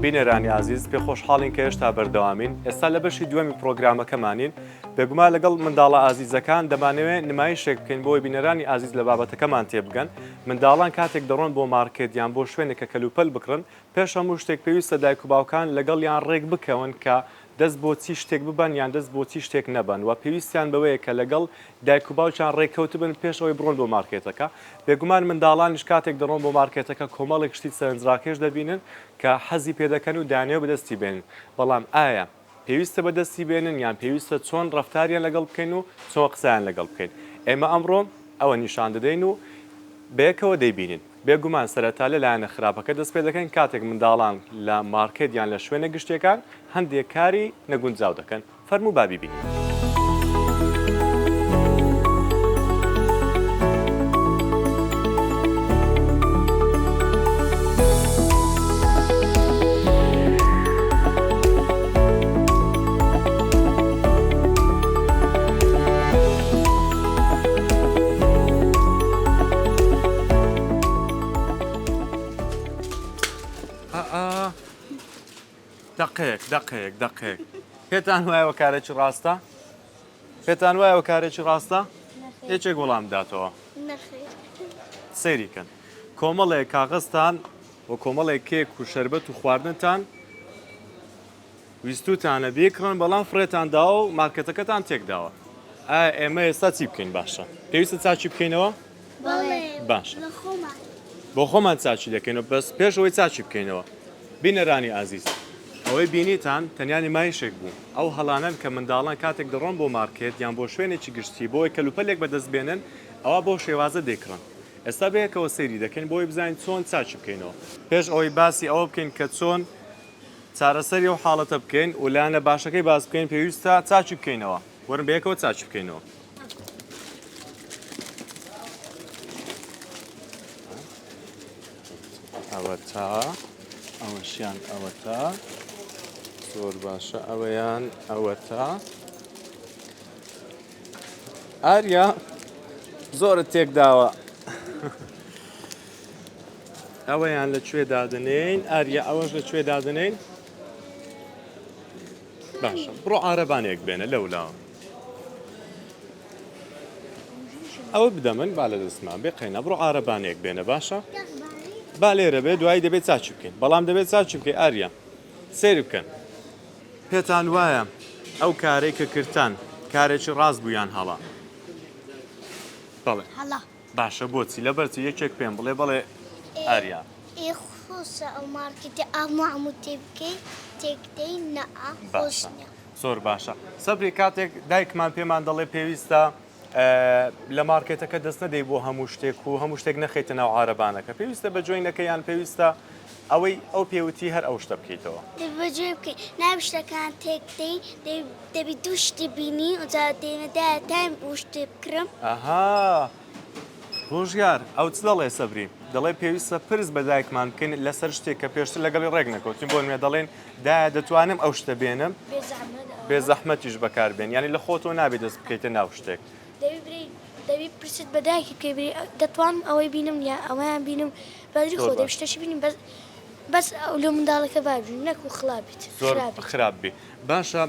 بینەرانی ئازیز پێ خۆشحاڵین کە هێشتا بەردەوامین ئێستا لە بەشی دووەمی پرۆگرامەکەمانین بێگومان لەگەڵ منداڵە ئازیزەکان دەمانەوێت نمایشێک بکەین بۆی بینەرانی ئازیز لە بابەتەکەمان تێبگەن منداڵان کاتێک دەڕۆن بۆ مارکێت یان بۆ شوێنێک کە کەلوپەل بکڕن پێش هەموو شتێک پێویستە دایک و باوکان لەگەڵیان ڕێک بکەون کە دەست بۆ چی شتێک ببەن یان دەست بۆ چی شتێک نەبەن وە پێویستیان بەوەیە کە لەگەڵ دایک و باوکیان ڕێککەوتبن پێش ئەوەی بڕۆن بۆ مارکێتەکە بێگومان منداڵانیش کاتێک دەڕۆن بۆ مارکێتەکە کۆمەڵێک شتی سەرنجڕاکێش دەبینن کە حەزی پێدەکەن و دەیانەوێت بەدەستی بێنن بەڵام ئایا پێویستە بەدەستی بێنن یان پێویستە چۆن ڕەفتاریان لەگەڵ بکەین و چۆن قسەیان لەگەڵ بکەین ئێمە ئەمڕۆ ئەوە نیشان دەدەین و بەیەکەوە دەیبینین. بێگومان سەرەتا لە لایەنە خراپەکە دەست پێدەکەین کاتێک منداڵان لە مارکێت یان لە شوێنە گشتیەکان هەندێک کاری نەگونجاو دەکەن فەرموو با بیبینین. دەقەیەک دەقەیەک دەقەیەک پێتان وایە کارێکی ڕاستە پێتان وایە کارێکی ڕاستە یەکێک وەڵام داتەوە سەیری کەن کۆمەڵێک کاغەزتان و کۆمەڵێک کێک و شەربەت و خواردنتان ویستوتانە بیکڕن بەڵام فڕێتان داوە و مارکێتەکەتان تێکداوە ئایا ئێمە ئێستا چی بکەین باشە پێویستە چاکی بکەینەوە باشە بۆ خۆمان چاکی دەکەینەوە بەس پێش ئەوەی چاکی بکەینەوە بینەرانی ئازیز ئەوەی بینیتان تەنیا نمایشێک بوو ئەو هەڵانەن کە منداڵان کاتێک دەڕۆن بۆ مارکێت یان بۆ شوێنێکی گشتی بۆی کەلوپەلێک بەدەست بێنن ئەوە بەو شێوازە دەیکڕن ئێستا بەیەکەوە سەیری دەکەین بۆی بزانین چۆن چاکی بکەینەوە پێش ئەوەی باسی ئەوە بکەین کە چۆن چارەسەری ئەو حاڵەتە بکەین و لایەنە باشەکەی باس بکەین پێویستە چاکی بکەینەوە وەرن بەیەکەوە چاکی بکەینەوە. ئەوەتا ئەوەشیان ئەوەتا زۆر باشە ئەوەیان ئەوەتا ئاریا زۆرت تێکداوە. ئەوەیان لە کوێ دادەنێین ئاریا ئەوەش لە کوێ دادەنێین باشە بڕۆ عارەبانێک بێنە لەولاوە ئەوە بدە من با لە دەستمان بێ قەینا بڕۆ عارەبانێک بێنە باشە با لێرە بێ دوایی دەبێت چاچی بکەین بەڵام دەبێت چاچی بکەی ئاریا سەیر بکەن پێتان وایە ئەو کارەی کە کردتان کارێکی ڕاست بوو یان هەڵە بەڵێ هەڵە باشە بۆچی لەبەرچی یەکێک پێم بڵێ بەڵێ ئاریا. ئێ خۆشە ئەو مارکێتە ئامو ئامو تێ بکەی تێکدەی نا خۆش باشە نیە. زۆر باشە سەبری کاتێک دایکمان پێمان دەڵێ پێویستە لە مارکێتەکە دەست نەدەی بۆ هەموو شتێک و هەموو شتێک نەخەیتە ناو عارەبانەکە پێویستە بە جۆی نەکەی یان پێویستە ئەوەی ئەو پێوتی هەر ئەو شتە بکەیتەوە. دەبی بە جۆی بکەی نابی شتەکان تێکدەی دەبی دوو شتی بینی ئەوجا دێنە دایە تایم بوو شتێ بکرم. ئەها ڕۆژگار ئەو چ دەڵێ سەبری دەڵێ پێویستە پرس بە دایکمان بکەین لەسەر شتێک کە پێشتر لەگەڵی ڕێک نەکەوتین بۆ نمونە دەڵێن دایە دەتوانم ئەو شتە بێنم بێ زەحمەتیش بەکار بێن یانی لە خۆتەوە نابێ دەست بکەیتە ناو شتێک. دەبی برێی دەبی پرست بە دایکت بکەی برێی دەتوانم ئەوەی بینم یا ئەوەیان بینم بەدری خۆ دەبی شتەشی بینم بەس بەس ئەو لۆ منداڵەکە با بینم نەکو خڵا بیت زۆر خراپ بی باشە.